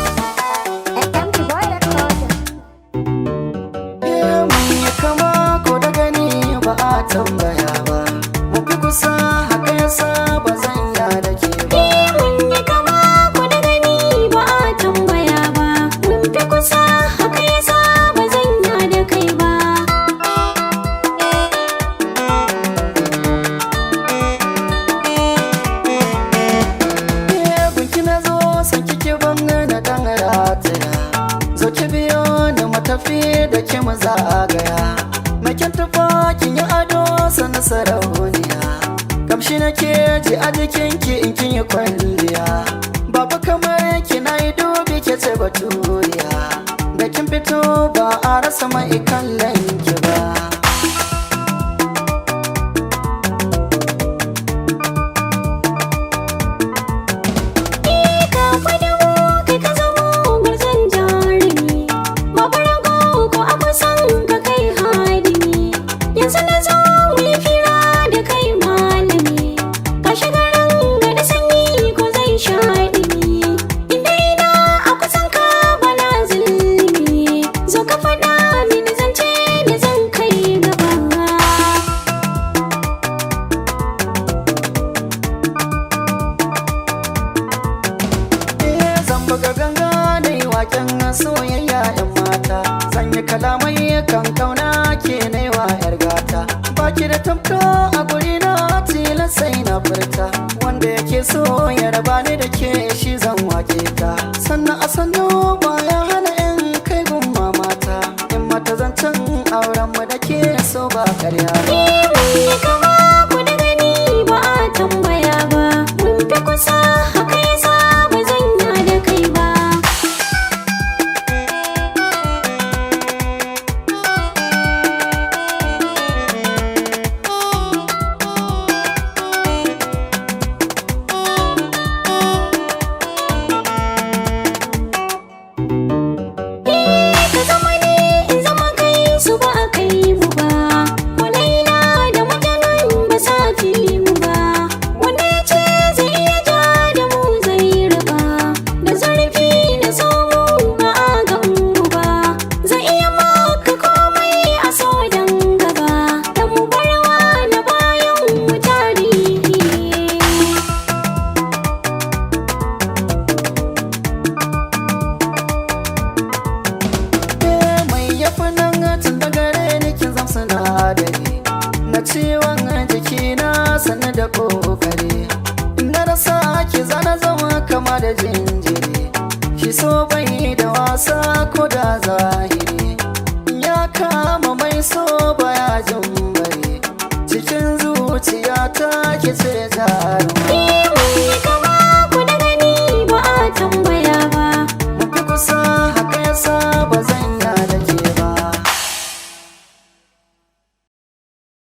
MT Boy Recorder. Mun yi kama ko da gani ba a tambaya ba. Mun fi kusa, haka yasa ba zan ya da ke ba. Mun yi kama ko da gani ba a tambaya ba. Mun fi kusa, haka yasa ba zan ya da kai ba. Gunki na zo, san kike ban na dan rataya. Zo ki biyo ni mu tafi da ke mu zagaya. Makin tufa kin yi ado sana sarauniya. Kamshi nake ji a jikinki in kin yi kwalliya. Babu kamar ki, na yi dubi, ke ce baturiya. Da kin fito ba a rasa mai kallon ki ba. Ka faɗi mu, kai ka zamo gwarzon jarumi. Babu rago ko a kusan ka, kai hadimi. Yanzu na zo mu yi fira da kai, malami. Ka shiga ranga da sanyi ko zai sha ɗumi. Inda ina a kusan ka bana zulumi. Zo ka faɗa mini zance da zan kai gaba. Zan buga ganga da yi waken soyayya, yan mata. Zan yi kalamai kan kauna ke na yi wa yar gata. Baki da tamka a guri na, tilas sai na furta. Wanda yake so ya raba ni da ke, shi zan wake ta. Sannan a sannu baya hana in kai gun mamata, in mata zancen auren mu da ke, so ba karya ba. Mun yi kama ko da gani ba a tambaya ba. Mun fi kusa, haka yasa ba zan ya da kai ba. Ka zama ni, in zama kai, su ba a kai mu ba. Ko Laila da Majanun ba sa fi mu ba. Wanda ya ce zai iya ja da mu zai riba. Da zurfi na so mu ba a gan mu ba. Zai iya maka komai a so dan gaba. Dan mu barwa na bayan mu tarihi. Mai yafi nan tun da gare ni kin zam sinadari na ciwon jikina, sannu da kokari. Na rasa ki zana zama kama da jinjiri. Shi so bai da wasa ko da zahiri, ya kama mai so baya jin bari. Cikin zuciya ta ke.